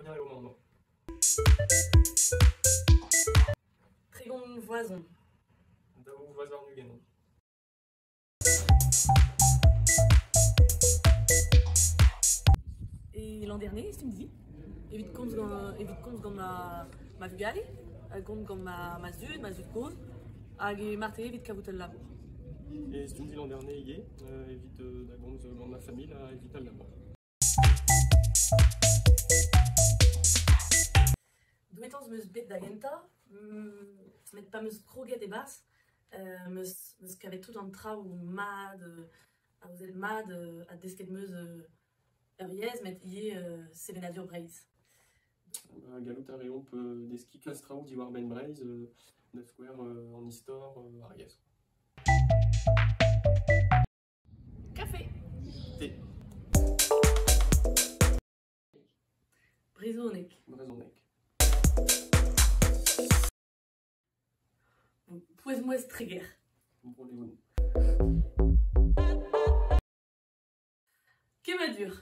Fabien eo ma anv. 30 vloaz on. 2 vloaz warn-ugent on. E l'an dernier, Stumdi, evit komz gant, evit komz gant ma, ma vugale, gant, gant ma, ma zud, ma zud-kozh, hag e marteze evit kavout ul labour. E Stumdi l'an dernier ivez, evit da gomz gant ma familh ha evit al labour. Douetañs 'm eus bet da gentañ, met pa 'm eus kroget e-barzh 'm eus 'm eus kavet tout an traoù mat, aozet mat ha desket 'm eus ur yezh met ivez sevenadur Breizh. Gallout a reomp deskiñ kalz traoù diwar-benn Breizh, da skouer an istor, ar yezh. Kafe. Te. Brezhoneg. Brezhoneg. Pouez-mouezh Treger. Bro-Leon. Kemmadur.